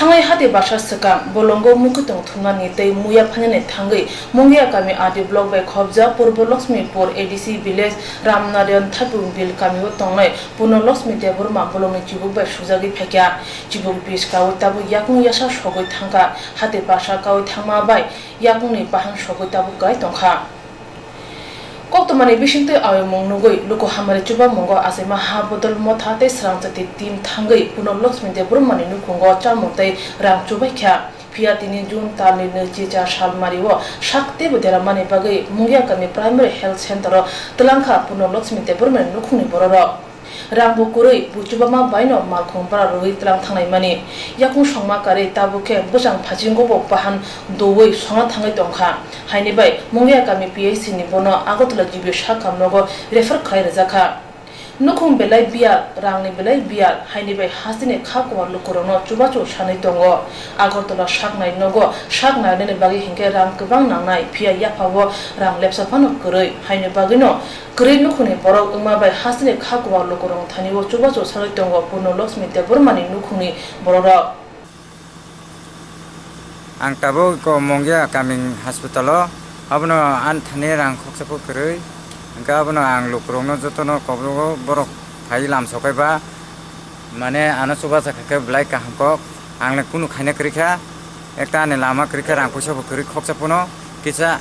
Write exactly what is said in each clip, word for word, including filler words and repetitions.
Thangnai hati basa swkang bolongo muikwthwng thumnani tei muya phainani thangwi Mungia kami R D block bai khobjak Purbo Lakshmipur A D C village Ramnarayan Thapung Bill kamio tongnai Purno Lakshmi Debbarma bolongni chibuk bai sujagwi phaikha. Chibuk bis kawi tabuk yakung yasa sogwi thangkha, hati basa kawi thangma bai yakungni bahang sogwi tabuk kai tongkha. Koktwmani bisingtwi ayomung nugwi luku hamari chubamungo achaima ha bodol motha tei swrangjati team thangwi Purno Lakshmi Debbarmani nukhungo chamung tei rang chubaikha. Phiya tini June talni nwichi cha salmario sak teibo deramani bagwi Mungia kami Primary Health Center-o twlangkha Purno Lakshmi Debbarmani nukhungni bororok. Rangbo kwrwi, bo chubama baino malkhung bara rwui twlang thangnaimani. Yakung songma karwi tabuk khe bwsang phasingo bo bahan doui songna thangwi tongkha. Haini bai Mungia kami P H C ni bono Agartala G B sakha nogo refer khlai rwjakha. Nukhung belai biyal, rangni belai biyal, haini bai hasteni kha kuar lukurokno chubachu sanwi tongo. Agartala saknai nogo sak nainani bagwi hinkhe rang kwbang nangnai, phiya yaphao rang lepsa phano kwrwi, haini bagwino kwrwi nukhungni borok wngma bai hasteni kha kuar lukurokni thanio chubachu sanwi tongo Purno Lakshmi Debbarmani nukhungni bororok. Ang tabuk ko Mongia kaming hospital o, abono ani thani rang khoksa pho kwrwi, hwnkhe abono ang lukurokno jotono kobogo borok phai lam sokai ba, mane ano chubacha kha khe belai kaham kok, ang le kunu khaina kwrwi kha, ekta ani lama kwrwi kha, rang puisa bo kwrwi khoksa phano, kisa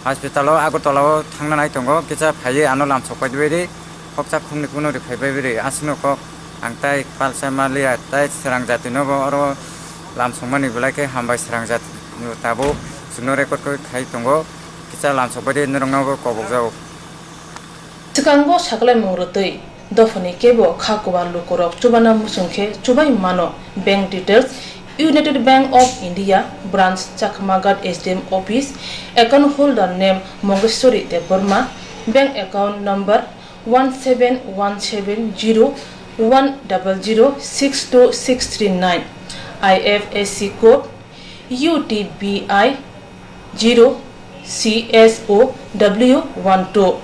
hospital o Agartala o thangna nai tongo, kisa phaiwi ano lam sok pai di bai di. Khoksa khoknwi kuno rwphai bai ri aswkno kok ang tai palsa maliya tai swrang jatino bo oro lam songmani belai khe hambai swrang jatino tabuk chwngno record khe khai tongo kisa lam sok bai di norokno bo kobok jago. Swkango saklaimung rwtwi dophani kebo kha kuar lukurok chubana muchung khe chubai mano. Bank details: United Bank of India, branch Chakmaghat S D M office, account holder name Mongeshwari Debbarma, bank account number one seven one seven zero one double zero six two six three nine, I F S C code U T B I zero C S O W one two,